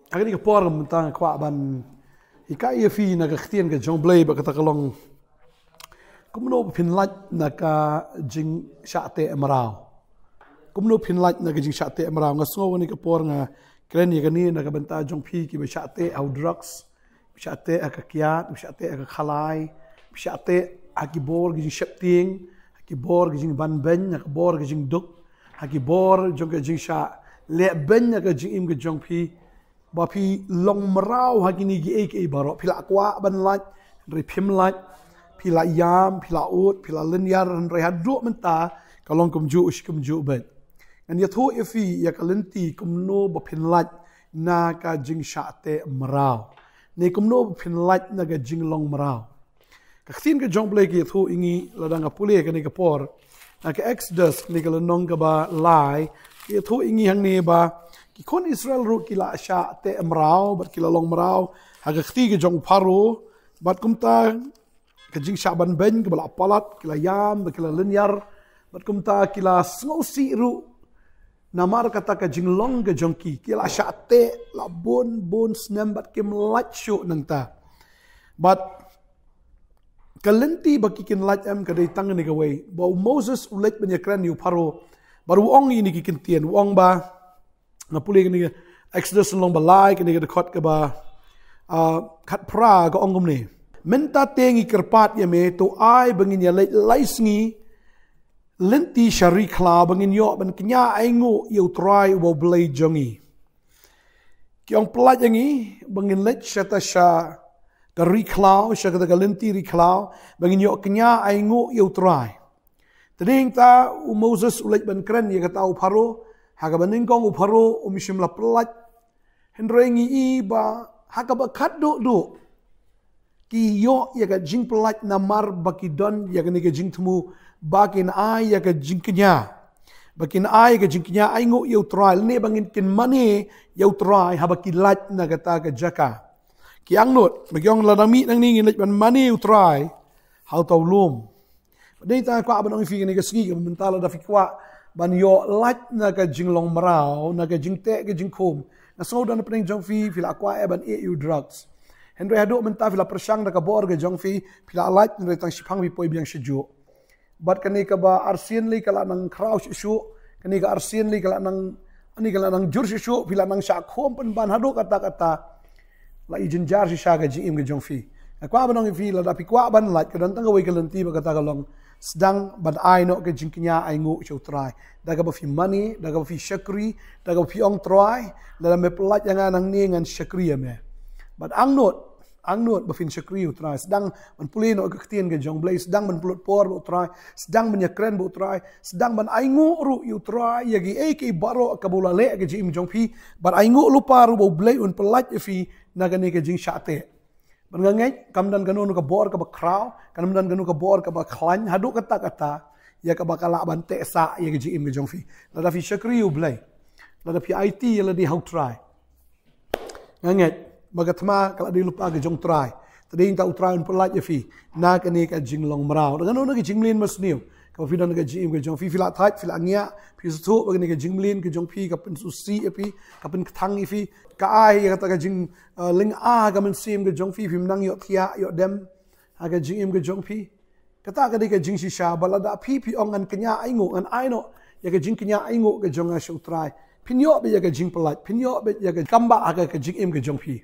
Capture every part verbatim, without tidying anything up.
Ha kane ka por mynta nga kwah ban hikai ïa phi na ka ktien ka jong U Blei bad kata ka long: Kumno ba phin lait na ka jingshah teh mraw? Kumno phin lait na ka jingshah teh mraw? Nga sngew kane ka por nga kren ïa kane na ka bynta jong phi kiba shah teh ha u drugs, shah teh ha ka kiad, shah teh ha ka khalai, shah teh ha ki bor ki jingsheptieng, ha ki bor ki jingbanbeiñ, ha ki bor ki jingduk, ha ki bor jong ka jingshah leh beiñ ha ka jingim ka jong phi, ba phi long mraw ha kine kiei kiei baroh. Phi la kwah ban lait, hynrei phim lait. Phi la ïam, phi la ud, phi la lynñiar, hynrei haduh mynta ka long kumjuh shi kumjuh beit. Ngan ïathuh ïa phi ïa ka lynti kumno ba phin lait na ka jingshah teh mraw, ne kumno ba phin lait na ka jinglong mraw. Ka ktien ka jong U Blei ka ïathuh ïa ngi, lada nga pule kane ka por na ka Exodus, kane ka lynnong kaba lai, ka ïathuh ïa ngi hangne ba ki khun Israel ruh ki la shah teh mraw bad ki la long mraw ha ka kti ka jong u Pharaoh. Bad kumta ka jingshah banbeiñ kaba la palat, ki la ïam bad ki la lynñiar, bad kumta ki la sngewsih ruh namar kata ka jinglong ka jong ki. Ki la shah teh la bun bun snem bad kim lait shuh nangta. Bad ka lynti ba ki kin lait em ka dei tang kane kawei, ba u Moses u leit ban ïakren ïa u Pharaoh bad u ong ïa kine ki ktien, u ong ba, nga pule kane ka Exodus lynnong ba lai, kane ka dkhot kaba, ah, khatphra, ka ong kumne: Mynta te ngi kyrpad ïa me, to ai ba ngin ïaleit lai sngi lynti sha ri khlaw ba ngin ïoh ban kñia ainguh ïa U Trai uba U Blei jong ngi. Ki ong, pyllait ïa ngi ba ngin leit shata sha ka ri khlaw, sha kata ka lynti ri khlaw, ba ngin ïoh kñia ainguh ïa U Trai. Te dei hangta u Moses u leit ban kren ïa kata u Pharaoh, ha kaba nyngkong u Pharaoh um shym la pyllait. Hynrei ngi i ba ha kaba khatduh duh ki ïoh ïa ka jingpyllait namar ba ki don ïa kane ka jingthmu ba kin ai ïa ka jingkñia, ba kin ai ïa ka jingkñia ainguh ïa U Trai, lane ba ngin, kin mane ïa U Trai haba ki lait na kata ka jaka. Ki angnud, ba ki ong, lada mih nangne ngin leit ban mane U Trai ha uta u lum. Dei tang kwah ban ong ïa phi kane ka sngi, ka mynta lada phi kwah ban ïoh lait na ka jinglong mraw, na ka jingteh ka jingkhum, nga sngew don hapdeng jong phi, phi la kwah eh ban ïeh ïa u drugs. Hynrei haduh mynta phi la pyrshang da ka bor ka jong phi, phi la lait, hynrei tang shiphang phi poi biang shajuh. Bad kane kaba arsien lei ka la nang khraw shuh shuh, kane ka arsien lei ka la nang, kane ka la nang jur shuh shuh, phi la nang shah khum pynban haduh katta katta. La i jynjar shisha ka jingim ka jong phi. Nga kwah ban ong ïa phi, lada phi kwah ban lait, ka don tang kawei ka lynti, ba kata ka long: sdang ban ai noh ka jingkñia ainguh sha U Trai. Da kaba phi mane, da kaba phi shakri, da kaba phi ong, Trai, lada me pyllait ïa nga nangne ngan shakri ïa me. Bad angnud, angnud ba phin shakri ïa U Trai. Sdang ban pule noh ka ktien ka jong U Blei, sdang ban pynlut por bad U Trai, sdang ban ïakren bad U Trai, sdang ban ainguh ruh ïa U Trai ïa kiei kiei baroh kaba u la leh ha ka jingim jong phi. Bad ainguh lypa ruh ba U Blei un pyllait ïa phi na kane ka jingshah teh. Bad nga ngeit kam don kano kano ka bor kaba khraw, kam don kano kano ka bor kaba khlaiñ haduh katta katta ïa kaba ka lah ban teh sah ïa ka jingim ka jong phi. Lada phi shakri ïa U Blei, lada phi aiti ïa lade ha U Trai, nga ngeit ba ka thma ka la dei lypa ka jong U Trai. Te dei hangta U Trai un pyllait ïa phi na kane ka jinglong mraw. Dang kano kano ka jingmlien basniew kaba phi don ha ka jingim ka jong phi, phi la thait, phi la ngiah, phi sngewthuh ba kane ka jingmlien ka jong phi ka pynsngewsih ïa phi, ka pynkthang ïa phi, ka ai ïa kata ka jing, uh, lynga ha ka mynsiem ka jong phi, phim nang ïoh thiah ïoh dem ha ka jingim ka jong phi. Kata ka dei ka jingshisha, ba lada phi, phi ong, ngan kñia ainguh, ngan ai noh ïa ka jingkñia ainguh ka jong nga sha U Trai, phin ïoh beit ïa ka jingpyllait, phin ïoh beit ïa ka kam ba ha ka, ka jingim ka jong phi.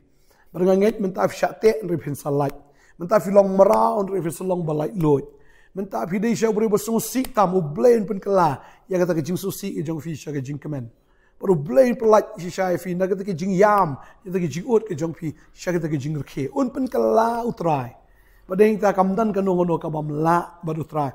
Bad nga ngeit mynta phi shah teh, hynrei phin sa lait. Mynta phi long mraw, hynrei phin sa long ba laitluid. Mynta phi dei shisha u briew ba sngewsih tam, U Blei un pynkylla ïa kata ka jingsngewsih ka jong phi sha ka jingkmen. Bad U Blei un pyllait shisha ïa phi na kata ka jingïam, ïa kata ka jingud ka jong phi sha kata ka jingrkhie. Un pynkylla U Trai. Bad dei hangta kam don kano kano kabym lah bad U Trai.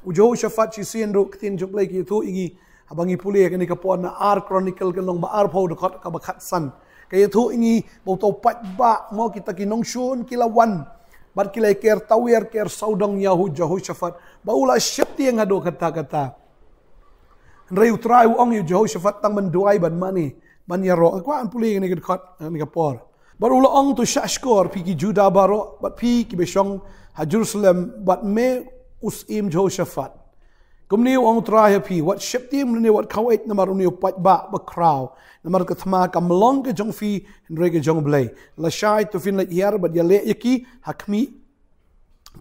U Jehoshaphat shisien ruh, ka ktien jong U Blei ka ïathuh ïa ngi, haba ngi pule kane ka por na Ar Chronicle ka lynnong ba arphew, dkhot kaba khatsan, ka ïathuh ïa ngi ba uta u paidbah, mo, kita ki nongshun ki la wan bad ki la ker tawiar ker sawdong ïa u Jehoshaphat ba u la sheptieng haduh katta katta. Hynrei U Trai u ong ïa u Jehoshaphat tang ban duwai, ban mane, ban ïaroh. Nga kwah ban pule kane ka dkhot, kane ka por. Bad u la ong, to shahshkor phi ki Judah baroh bad phi kiba shong ha Jerusalem bad me, u syiem Jehoshaphat. Kumne u ong u Trai ha phi, wat sheptieng, ne wat khaw-eit namar une u paidbah bakhraw, namar ka thma kam long ka jong phi, hynrei ka jong U Blei. Lashai, to phin leit hiar bad ïaleh ïa ki ha khmih,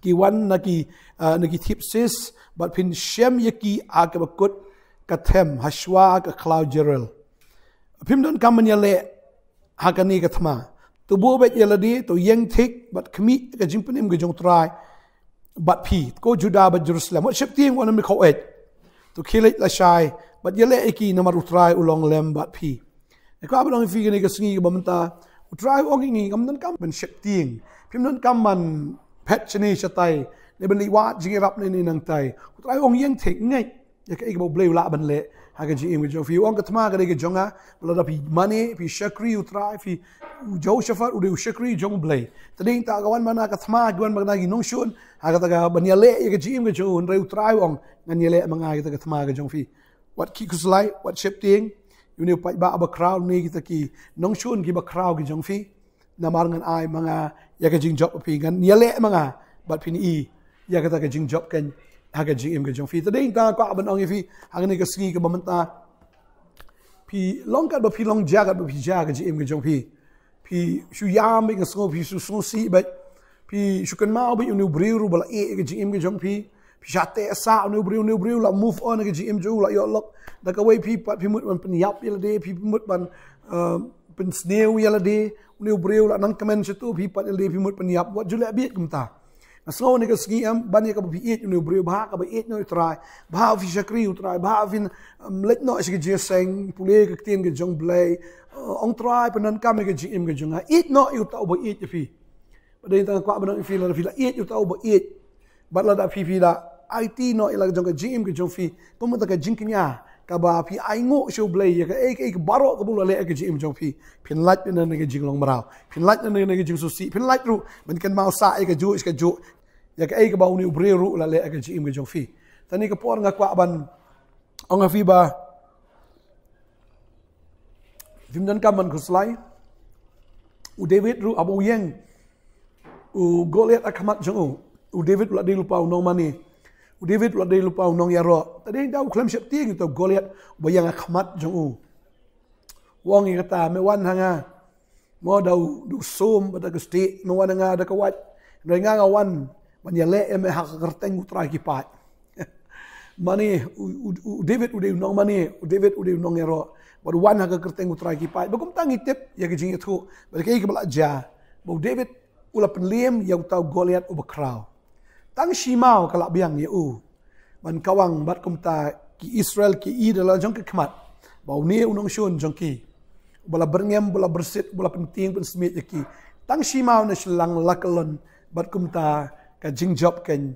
ki wan na ki, ah, na ki thip sis, bad phin shem ïa ki ha kaba kut ka them, hashwa ka khlaw Jeruel. Phim donkam ban ïaleh ha kane ka thma. To buh beit ïa lade, to ïeng thik bad khmih ka jingpynim ka jong U Trai bad phi, ko Juda bad Jerusalem. Wat sheptieng, wat nym khaw-eit. To khie leit lashai bad ïaleh ïa ki, namar U Trai u long lem bad phi. Nga kwah ban ong ïa phi kane ka sngi kaba mynta, U Trai u ong ïa ngi, kam donkam ban sheptieng. Phim donkam ban phet shane shatai, ne ban leit wad jingïarap ne ne nangtai. U Trai u ong ïeng thik, ngeit ïa kaei kaba U Blei u lah ban leh ha ka jingim ka jong phi. U ong ka thma ka dei ka jong nga, ba lada phi mane, phi shakri U Trai, phi, u Jehoshaphat u dei u shakri jong U Blei. Te dei ta ka wan mana ka thma, ka wan mana ki nongshun ha kata ka ban ïaleh ïa ka jingim ka jong u, hynrei U Trai u ong, ngan ïaleh ma nga ïa kata ka thma ka jong phi. Wat khih khuslai, wat sheptieng, ïa une u paidbah bakhraw, ne kita ki nongshun kiba khraw ki jong phi. Namar ngan ai ma nga ïa ka jingjop ha phi, ngan ïaleh ma nga bad phin i ïa kata ka jingjop kan ha ka jingim ka jong phi. Te dei ta kwah ban ong ïa phi ha kane ka sngi kaba mynta, phi long katba phi long, jia katba phi jia ha ka jingim ka jong phi, phi shu ïam beit, nga sngew phi shu sngewsih beit, phi shu kynmaw beit ïa une u briew ruh ba la ïeh ïa ka jingim ka jong phi. Phi shah teh sah ïa une u briew, une u briew la move on ha ka jingim jong u, la ïoh lok da kawei, phi pat phi mut ban pynïap ïa lade, phi mut ban, eh, pynsniew ïa lade. Une u briew la nang kmen shatu, phi pat ïa lade phi mut pynïap. Wat ju leh bieit kumta. Nga sngew ha kane ka sngi, em, ban ïa kaba phi ïeit ïa une u briew, bha kaba ïeit noh ïa U Trai, bha phi shakri U Trai, bha phin, em, leit noh sha ka jingïaseng, pule ka ktien ka jong U Blei. Eh, ong Trai, pyndonkam ïa ka jingim ka jong nga. Ïeit noh ïa uta uba ïeit ïa phi. Bad dei tang kwah ban ong ïa phi, lada phi la ïeit ïa uta uba ïeit, bad lada phi, phi la aiti noh ïa la ka jong ka jingim ka jong phi kum kata ka jingkñia, kaba phi ainguh sha U Blei ïa kaei kaei baroh kaba u la leh ha ka jingim jong phi, phin lait na kane ka jinglong mraw, phin lait na kane ka jingsngewsih, phin lait ruh ban kynmaw sah ïa kajuh sha kajuh ïa kaei kaba une u briew ruh u la leh ha ka jingim ka jong phi. Te ha kane ka por nga kwah ban ong ha phi ba phim donkam ban khuslai. U David ruh haba u ïeng u Goliath ha khmat jong u, u David u la dei lypa u nongmane. U David u la dei lypa u nongïaroh. Te dei ta u khlem sheptieng ïa uta u Goliath uba ïeng ha khmat jong u. U ong ïa kata, me wan ha nga, mo, da u, da u sum bad da ka stieh, me wan ha nga da ka wait. Hynrei nga, nga wan ban ïaleh ïa me ha ka kyrteng U Trai ki paid. Mane, u, u, u David u dei u nongmane, u David u dei u nongïaroh. Bad u wan ha ka kyrteng U Trai ki paid. Bad kumta ngi tip ïa ka jingïathuh bad kaei kaba la jia, ba u David u la pynliem ïa uta u Goliath uba khraw. Tang shi maw ka la biang ïa u ban kawang, bad kumta ki Israel ki i da la jong ka khmat ba une u nongshun jong ki, uba la byrngem, uba la byrsit, uba la pyntieng pynsmiej ïa ki. Tang shi maw na shyllang la kyllon, bad kumta ka jingjop kan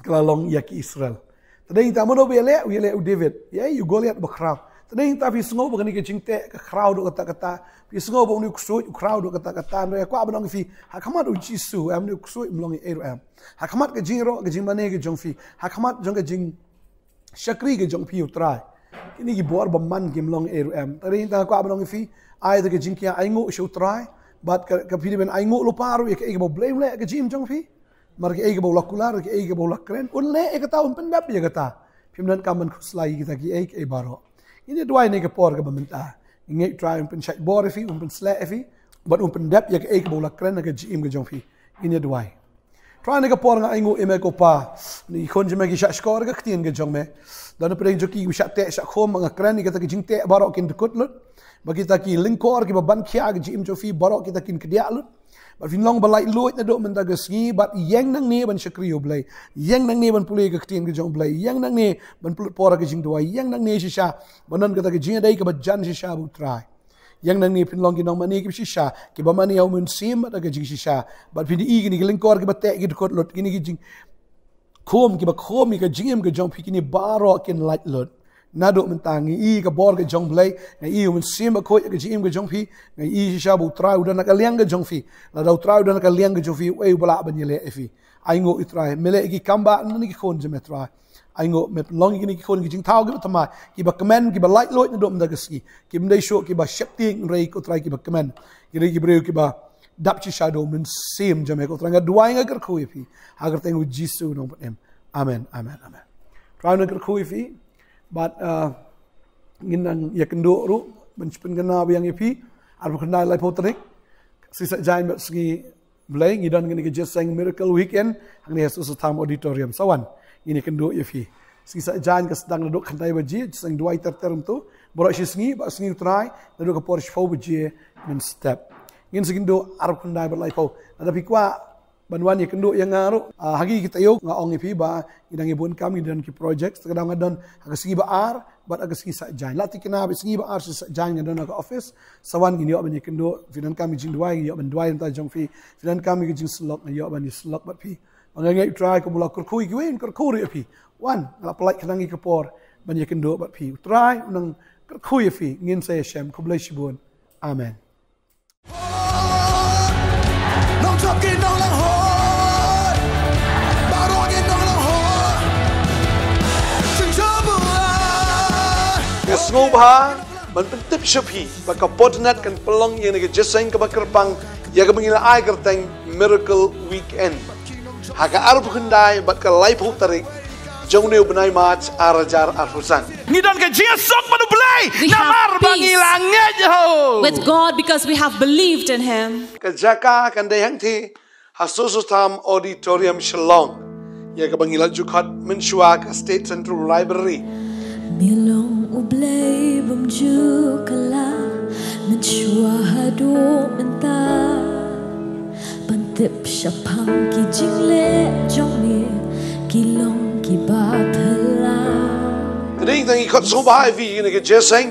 ka la long ïa ki Israel. Te dei ta mano ba ïaleh, u ïaleh u David, ïa u Goliath bakhraw. Te dei ta phi sngew ba kane ka jingteh ka khraw duh katta katta, phi sngew ba une u ksuid u khraw duh katta katta, hynrei kwah ban ong ïa phi, ha khmat U Jisu, em, une u ksuid um long ei ruh em. Ha khmat ka jingïaroh ka jingmane ka jong phi, ha khmat jong ka jingshakri ka jong phi ïa U Trai, kine ki bor bymman kim long ei ruh em. Te dei ta kwah ban ong ïa phi, ai ta ka jingkñia, ainguh sha U Trai, bad ka, ka phi dei ban ainguh lypa ruh ïa kaei kaba U Blei u leh ha ka jingim jong phi. Namar kaei kaba u la kular, kaei kaba u la kren, un leh ïa kata, un pyndep ïa kata. Phim donkam ban khuslai ïa kita kiei kiei baroh. Ngin ïa duwai ha kane ka por kaba mynta. Ngi ngeit Trai un pynshait bor ïa phi, un pynsleh ïa phi, bad un pyndep ïa kaei kaba u la kren ha ka jingim ka jong phi. Ngin ïa duwai. Trai, ha kane ka por nga ainguh ïa me ko Pa. Kine ki khun jong me ki shah shkor ïa ka ktien ka jong me. Da na pdeng jong ki ki shah teh shah khum, nga kren ïa kita ki jingteh baroh kin dkut lut. Bad kita ki lyngkor kiba ban khia ha ka jingim jong phi baroh kita kin kdiah lut. Bad phin long ba laitluid naduh mynta ka sngi, bad ïeng nangne ban shakri ïa U Blei. Ïeng nangne ban pule ka ktien ka jong U Blei. Ïeng nangne ban pynlut por ha ka jingduwai. Ïeng nangne shisha ban don kata ka jingïadei kaba jan shisha bad U Trai. Ïeng nangne phin long ki nongmane kiba shisha, kiba mane ha U Mynsiem bad ha ka jingshisha. Bad phin ïohi kine ki lyngkor kiba teh ki dkut lut, kine ki jing khum kiba khum ïa ka jingim ka jong phi, kine baroh kin lait lut. Naduh mynta ngi ïohi ka bor ka jong U Blei, ngi ïohi U Mynsiem Bakhuid ha ka jingim ka jong phi, ngi ïohi shisha ba U Trai u don ha ka liang ka jong phi. Lada U Trai u don ha ka liang ka jong phi, uei uba lah ban ïaleh ïa phi? Ainguh ïa U Trai, me leh ïa ki kam ba na kine ki khun jong me Trai. Ainguh me pynlong ïa kine ki khun ki jingthaw kiba thymmai, kiba kmen, kiba laitluid naduh mynta ka sngi. Kim dei shuh kiba sheptieng, hynrei ko Trai kiba kmen. Ki dei ki briew kiba dap shisha da U Mynsiem jong me ko Trai. Nga duwai, nga kyrkhu ïa phi ha ka kyrteng U Jisu u nongpynim. Amen, amen, amen. Trai nang kyrkhu ïa phi. Bad ngin nang ïa kynduh ruh ban shu pynkynmaw biang ïa phi. Arphew khyndai laiphew tarik, sngi Saitjaiñ bad sngi Blei ngi don kane ka jingïaseng Miracle Weekend hangne ha Sossotham Auditorium. Sa wan ngin ïa kynduh ïa phi. Sngi Saitjaiñ ka sdang naduh khyndai baje, jingïaseng duwai ter ter mynta. Baroh shi sngi bad sngi U Trai naduh ka por shiphew baje mynstep. Ngin sa kynduh arphew khyndai bad laiphew. Lada phi kwah ban wan ïa kynduh ïa nga ruh ha ki taïew, nga ong ïa phi ba ngi dang ïa bun kam, ngi don ki project. Te ka daw nga don ha ka sngi ba ar bad ha ka sngi Saitjaiñ. La thikna ba sngi ba ar sngi Saitjaiñ nga don ha ka office. Sa wan ngin ïoh ban ïa kynduh. Phi donkam ïa ka jingduwai, ngin ïoh ban duwai na ka bynta jong phi. Phi donkam ïa ka jingsyllok, ngin ïoh ban ïa syllok bad phi. Ba nga ngeit U Trai kumba u la kyrkhu ïa kiwei, un kyrkhu ruh ïa phi. Wan, nga la pynlait khnang ïa ka por ban ïa kynduh bad phi. U Trai un nang kyrkhu ïa phi. Ngin sa ïa shem. Khublei shibun. Amen. Nga sngewbha ban pyntip sha phi ba ka Podnet kan pynlong ïa kane ka jingïaseng kaba kyrpang ïa kaba ngi la ai kyrteng Miracle Weekend ha ka arphew khyndai bad ka laiphew tarik jong une u bnai March ar hajar arphew san. Ngi don ka jingïasuk bad U Blei namar ba ngi la ngeit ha u. With God, because we have believed in Him. Ka jaka kan dei hangtei ha Sossotham Auditorium, Shillong, ïa kaba ngi la ju khot mynshuwa ka State Central Library. Me long U Blei bym ju kylla, mynshuwa haduh mynta. Ban tip shaphang ki jingleh jong me, ki long kiba phylla. Te dei tang ngi khot sngewbha ïa phi ïa kane ka jingïaseng.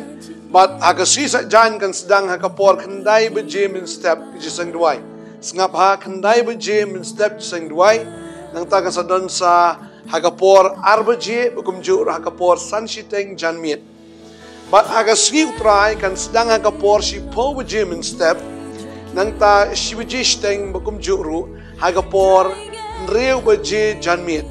Bad ha ka sngi Saitjaiñ kan sdang ha ka por khyndai baje mynstep ka jingïaseng duwai. Sngap, ha khyndai baje mynstep jingïaseng duwai. Nangta kan sa don sa ha ka por ar baje ba kumjuh ruh ha ka por san shiteng janmiet. Bad ha ka sngi U Trai kan sdang ha ka por shiphew baje mynstep. Nangta shi baje shiteng ba kumjuh ruh ha ka por hynriew baje janmiet.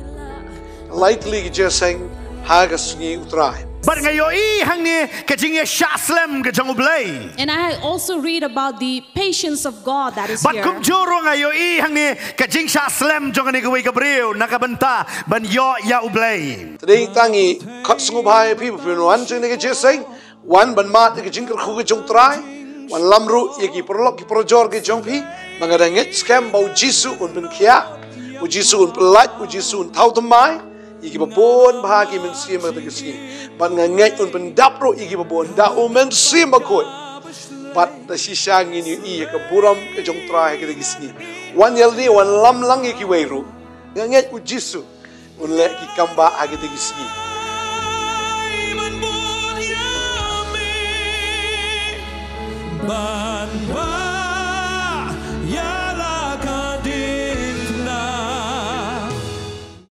Lai tylli ki jingïaseng ha ka sngi U Trai. Bad nga ïohi hangne ka jingïashah slem ka jong U Blei. And I also read about the patience of God that is here. Bad kumjuh ruh nga ïohi hangne ka jingshah slem jong kane kawei ka briew na ka bynta ban ïoh ïa U Blei. Te dei tang ngi khot sngewbha ïa phi ba phin wan jong kane ka jingïaseng. Wan ban mad ïa ka jingkyrkhu ka jong U Trai. Wan lam ruh ïa ki paralok ki parajor ka jong phi. Ba nga dang ngeit skhem ba U Jisu un pynkhiah, U Jisu un pynlait, U Jisu un thaw thymmai ïa kiba bun bha ki mynsiem ha kata ka sngi. Bad nga ngeit un pyndap ruh ïa kiba bun da U Mynsiem Bakhuid. Bad da shisha ngin ïohi ïa ka burom ka jong U Trai ha kata ka sngi. Wan ïa lade, wan lam lang ïa kiwei ruh. Nga ngeit U Jisu un leh ki kam ba ha kata ka sngi.